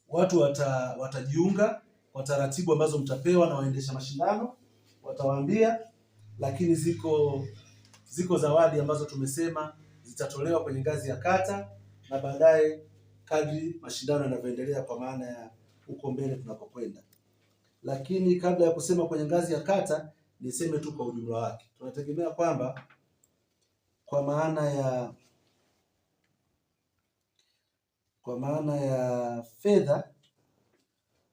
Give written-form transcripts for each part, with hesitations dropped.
Watu watajiunga kwa taratibu ambazo mtapewa na waendesha mashindano watawaambia, lakini ziko zawadi ambazo tumesema zitatolewa kwenye ngazi ya kata na baadaye kadri mashindano yanavyoendelea, kwa maana ya huko mbele tunakokwenda. Lakini kabla ya kusema kwenye ngazi ya kata, niseme tu kwa ujumla wake, tunategemea kwamba kwa maana ya fedha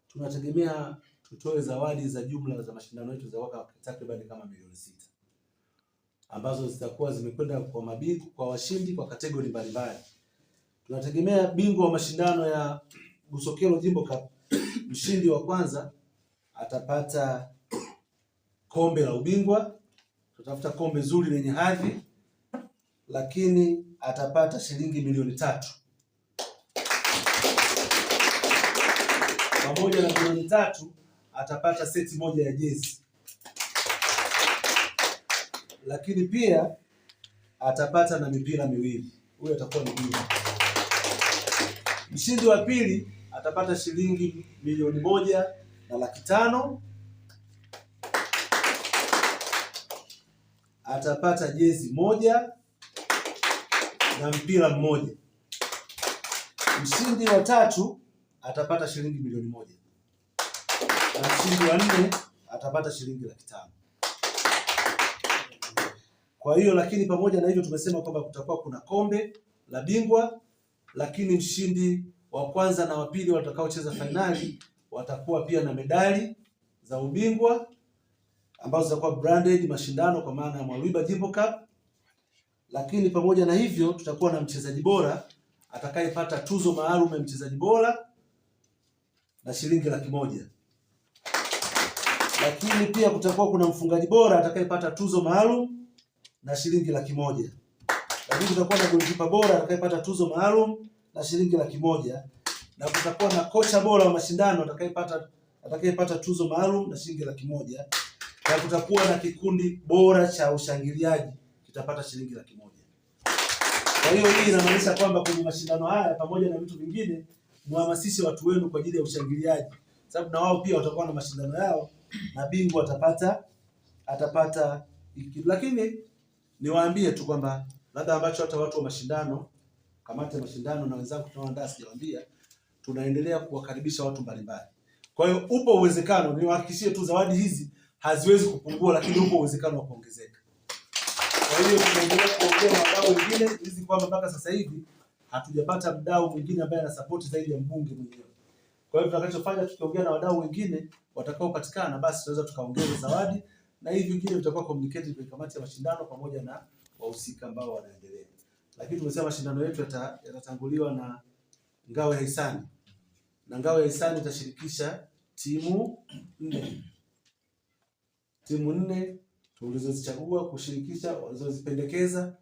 tunategemea tutoe zawadi za jumla za mashindano yetu za mwaka takriban kama milioni 6 ambazo zitakuwa zimekwenda kwa mabingwa, kwa washindi kwa kategori mbalimbali. Tunategemea bingwa wa mashindano ya Busokelo Jimbo Cup, mshindi wa kwanza atapata kombe la ubingwa, tutafuta kombe zuri lenye hadhi, lakini atapata shilingi milioni 3. Pamoja na milioni 3 atapata seti moja ya jezi, lakini pia atapata na mipira miwili. Huyo atakuwa ni bingwa. Mshindi wa pili atapata shilingi 1,500,000, atapata jezi moja na mpira mmoja. Mshindi wa tatu atapata shilingi milioni 1 na mshindi wa nne atapata shilingi 500,000. Kwa hiyo lakini pamoja na hivyo tumesema kwamba kutakuwa kuna kombe la bingwa, lakini mshindi wa kwanza na wa pili watakaocheza fainali watakuwa pia na medali za ubingwa ambazo zitakuwa branded mashindano kwa maana ya Mwaliba Jimbo Cup. Lakini pamoja na hivyo tutakuwa na mchezaji bora atakayepata tuzo maalum ya mchezaji bora na shilingi 100,000. Lakini pia kutakuwa kuna mfungaji bora atakayepata tuzo maalum na shilingi 100,000. Lakini kutakuwa na golikipa bora atakayepata tuzo maalum na shilingi 100,000, na kutakuwa na kocha bora wa mashindano atakayepata tuzo maalum na shilingi 100,000, na kutakuwa na kikundi bora cha ushangiliaji kitapata shilingi 100,000. Kwa hiyo hii inamaanisha kwamba kwenye mashindano haya pamoja na vitu vingine, muhamasishe watu wenu kwa ajili ya ushangiliaji, sababu na wao pia watakuwa na mashindano yao na bingwa atapata hiki. Lakini niwaambie tu kwamba labda ambacho hata watu wa mashindano, kamati ya mashindano na wenzangu tunaoandaa, sijawaambia, tunaendelea kuwakaribisha watu mbalimbali. Kwa hiyo upo uwezekano, niwahakikishie tu zawadi hizi haziwezi kupungua, lakini upo uwezekano wa kuongezeka. Kwa hiyo tunaendelea kuongea na wadau wengine hizi kwamba mpaka sasa hivi hatujapata mdau mwingine ambaye ana support zaidi ya mbunge mwenyewe. Kwa hiyo tutakachofanya, tukiongea na wadau wengine watakaopatikana, basi tunaweza tukaongeza zawadi na hivi vingine vitakuwa communicated kwenye kamati ya mashindano pamoja na wahusika ambao wanaendelea. Lakini tumesema mashindano yetu yatatanguliwa na ngao ya hisani, na ngao ya hisani itashirikisha timu 4. Timu 4 tulizozichagua kushirikisha, walizozipendekeza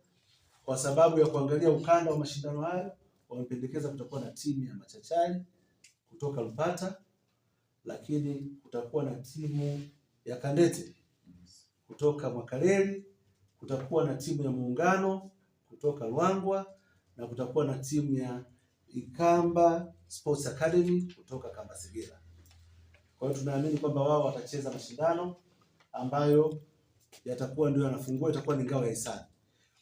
kwa sababu ya kuangalia ukanda wa mashindano hayo, wamependekeza kutakuwa na timu ya Machachari kutoka Lupata, lakini kutakuwa na timu ya Kandete kutoka Mwakaleli, kutakuwa na timu ya Muungano kutoka Ruangwa na kutakuwa na timu ya Ikamba Sports Academy kutoka Kambasegera. Kwa hiyo tunaamini kwamba wao watacheza mashindano ambayo yatakuwa ndio yanafungua, itakuwa ni ngao ya hisani.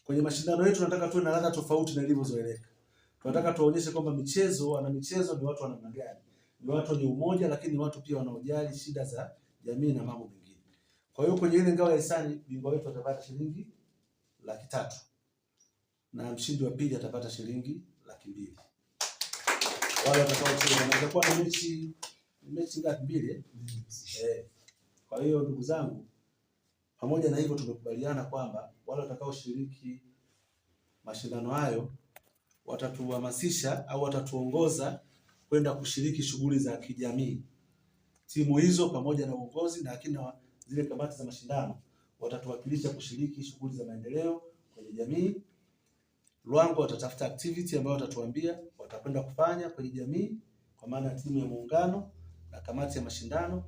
Kwenye mashindano yetu tunataka tuwe na ladha tofauti na ilivyozoeleka. Tunataka tuwaonyeshe kwamba michezo, wana michezo ni watu wa namna gani. Ni watu wenye umoja, lakini ni watu pia wanaojali shida za jamii na mambo mengine. Kwa hiyo kwenye ile ngao ya hisani bingwa wetu atapata shilingi 300,000 na mshindi wa pili atapata shilingi 200,000. Wale watakaocheza na itakuwa ni mechi ngapi? 2, eh? Kwa hiyo ndugu zangu, pamoja na hivyo tumekubaliana kwamba wale watakaoshiriki mashindano hayo watatuhamasisha au watatuongoza kwenda kushiriki shughuli za kijamii. Timu hizo pamoja na uongozi na akina zile kamati za mashindano watatuwakilisha kushiriki shughuli za maendeleo kwenye jamii. Ruangwa watatafuta activity ambayo watatuambia watakwenda kufanya kwenye jamii, kwa maana timu ya Muungano na kamati ya mashindano.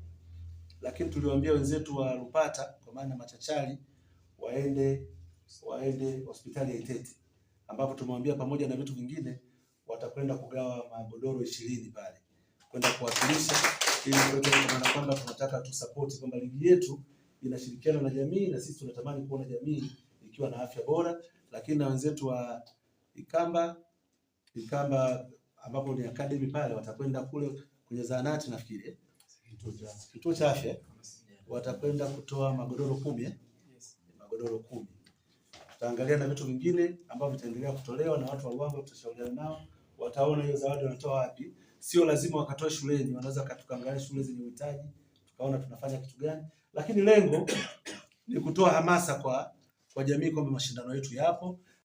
Lakini tuliwaambia wenzetu wa Lupata kwa maana Machachari waende hospitali ya Itete, ambapo tumewambia pamoja na vitu vingine watakwenda kugawa magodoro 20 pale. kwenda kuwakilisha, ili kwa maana kwamba tunataka tu support kwamba ligi yetu inashirikiana na jamii na sisi tunatamani kuona jamii ikiwa na afya bora, lakini na wenzetu wa Ikamba ambapo ni academy pale watakwenda kule kwenye zahanati nafikiri kituo cha afya watakwenda kutoa magodoro 10 eh? Magodoro 10. Tutaangalia na vitu vingine ambavyo vitaendelea kutolewa na watu wa Ruangwa, tutashauriana nao, wataona hiyo zawadi wanatoa wapi. Sio lazima wakatoa shuleni, wanaweza tukaangalia shule zenye uhitaji, tukaona tunafanya kitu gani, lakini lengo ni kutoa hamasa kwa jamii kwamba mashindano yetu yapo.